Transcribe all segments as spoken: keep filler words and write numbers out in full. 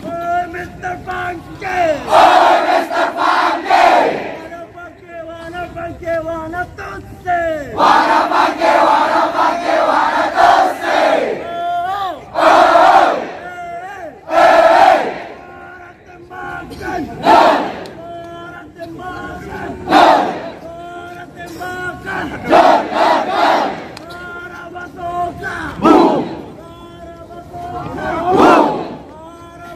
Oi, Mister Pangke! Oi, Mister Pangke! Wana Pangke, Wana Pangke, Wana Tosse! Wana Pangke, Wana Pangke, Wana Tosse! Oh! Oh! Eh, eh! Eh, eh! Tembakan! Orang tembakan! Orang tembakan! Orang basoka! Orang basoka! Orang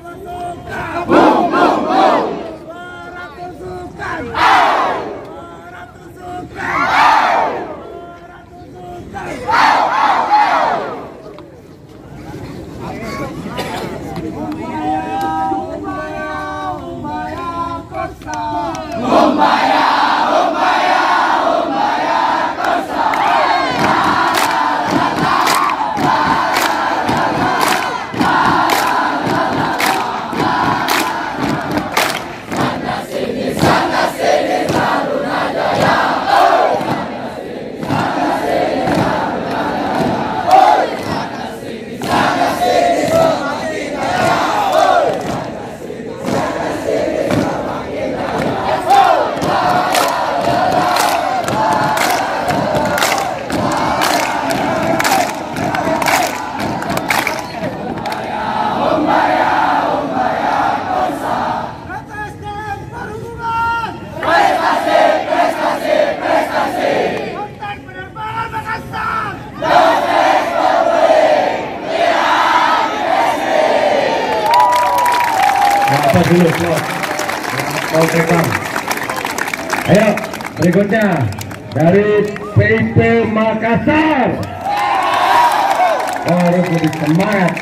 basoka! Orang tusukan! Orang tusukan! Orang tusukan! Prestasi, prestasi, prestasi. Kontak Penerbangan Makassar. Apa dulu, Bos? Oke, Bang. Ayo, berikutnya dari P I P Makassar. Harus lebih semangat.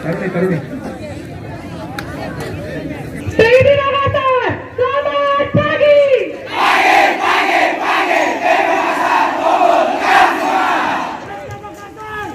Taruh nih, taruh nih. P I P Makassar, selamat pagi. Pagi, pagi, pagi, P I P Makassar, kumpul, gerak semua. P I P Makassar,